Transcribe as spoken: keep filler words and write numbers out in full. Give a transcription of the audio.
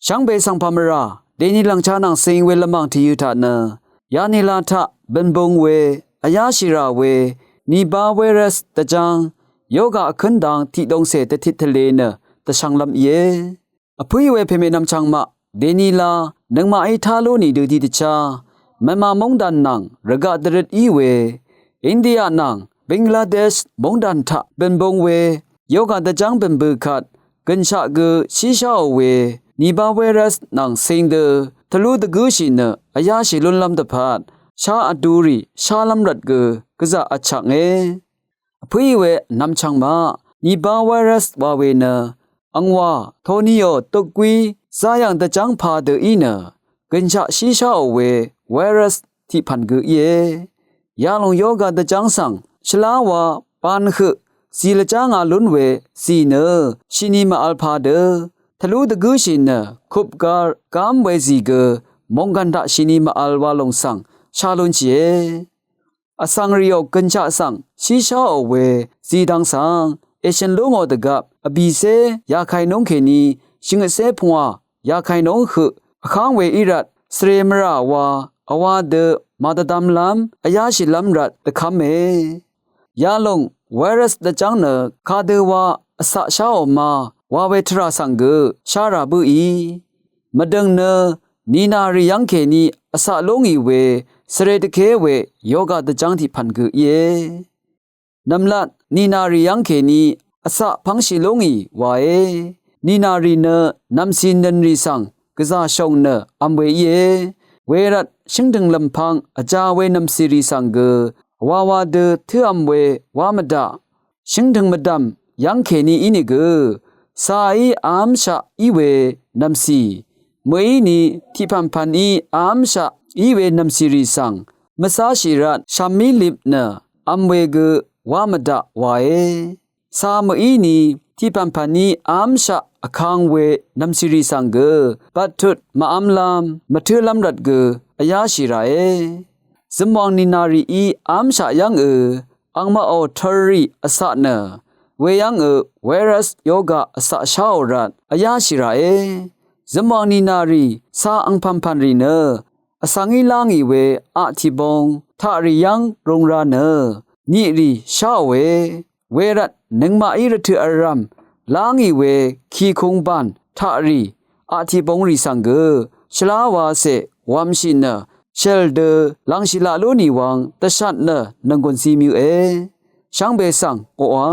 Shvngbe svng pàmvrà dèní lv̀ngchá nvng cing we lvmàng tvyø̄ taq nø yanila taq bø̀nbung we vyáshì rà we nìbá virus dvjáng yoga vkǿn dang tiqdongcè dvtit tvlē nø dvshvnglv́m íe. Vpǿí we pèmènvm chvngmaq dèní lá nøngmaqí tá lú nìdø tiqdvchá mvma móngdàn nvng rvgaq dvrøt í we India nvng Bangladesh móngdàn taq bø̀nbung we yoga dvjáng bø̀nbø̄ kvt gø̀nshaq gø shísháò we nìbá virus nvng cing dø tvlú dvgǿshì nø vyáshì lúnlv́m dvpvt shá vdurì shálv́m rvt gø gvzà vchvknge. Vpǿí we vnvm chvngmaq nìbá virus wa we nø angwà tonìò tukgwí záyv̀ng dvjv́ng pà dø í nø gø̀nshaq shísháò we virus tiqpv̀n gø íe. Yalòng yoga dvjv́ng svng shvlá wa ban høq zì lvjá ngā lún we zì nø shìni màvl pà dø tvlú dvgǿshì nø kupgar gám we zì gø mònggv̀n taq shìni màvl wa lòng svng shá lúnshìe. Vsvng rìò gø̀nshaq svng shísháò we zìdvng svng èshø̀n lú ngò dvgvp vbìcé yakainúng kèní shvngøtcé pungwà yakainúng høq vkáng we í rvt svre mvrà wa vwa dø màdvdvmlv́m vyáshìlv́m rvt dvkv́me. Yalòng virus dvjv́ng nø kadø wa vcaq sháò ma wa we tvrà svng gø shá rà bǿì. Mvdø̀ng nø nìnàrì yv́ng kèní vcaq lú ngì we svre dvké we yoga dvjv́ng tiqpv̀n gø íe. Nv̀mlat nìnàrì yv́ng kèní vcaq pv́ngshì lú ngì wae. Nìnàrì nø nv̀mcì nø̀nrì svng gvzà shòng nø v̄m we íe. Wervt shǿngdø̀ng lv̀mpv̄ng vjā we nv̀mcìrì svng gø wawa dø tǿv̄m we wá mvdaq. Shǿngdø̀ng mvdv̀m yv́ng kèní ínìgø càí v́mshaq í we nv̀mcì mø̀íni tiqpv̀npv̀ní v́mshaq í we nv̀mcìrì svng mvcáshì rvt shàmí lip nø v̄m we gø wá mvdaq wae. Cà mø̀íni tiqpv̀npv̀ní v́mshaq vkang we nv̀mcìrì svng gø bvttut màv́mlv́m mvtǿlv́m rvt gø vyáshì ràe. Zømwàng nìnàrìí v́mshaq yv́ngø angmaqò tvrrì vcaq nø weyv́ngø virus yoga vcaq sháò rvt vyáshì ràe. Zømwàng nìnàrì cà angpv̀npv̀nrì nø vsvngí lá ngì we aqtìbong taqrì yv́ng rūng rā nø niqrì sháòe. Wervt nøngmaqí rvtøq vrv̀m lá ngì we kìkung bàn taqrì aqtìbongrì svng gø shvlá wacè wv̄mshì nø shèl dø lv̀ngshì laq lú nìwv̄ng dvshat nø nònggùn zí mvyøqe. Shvngbe svng oqà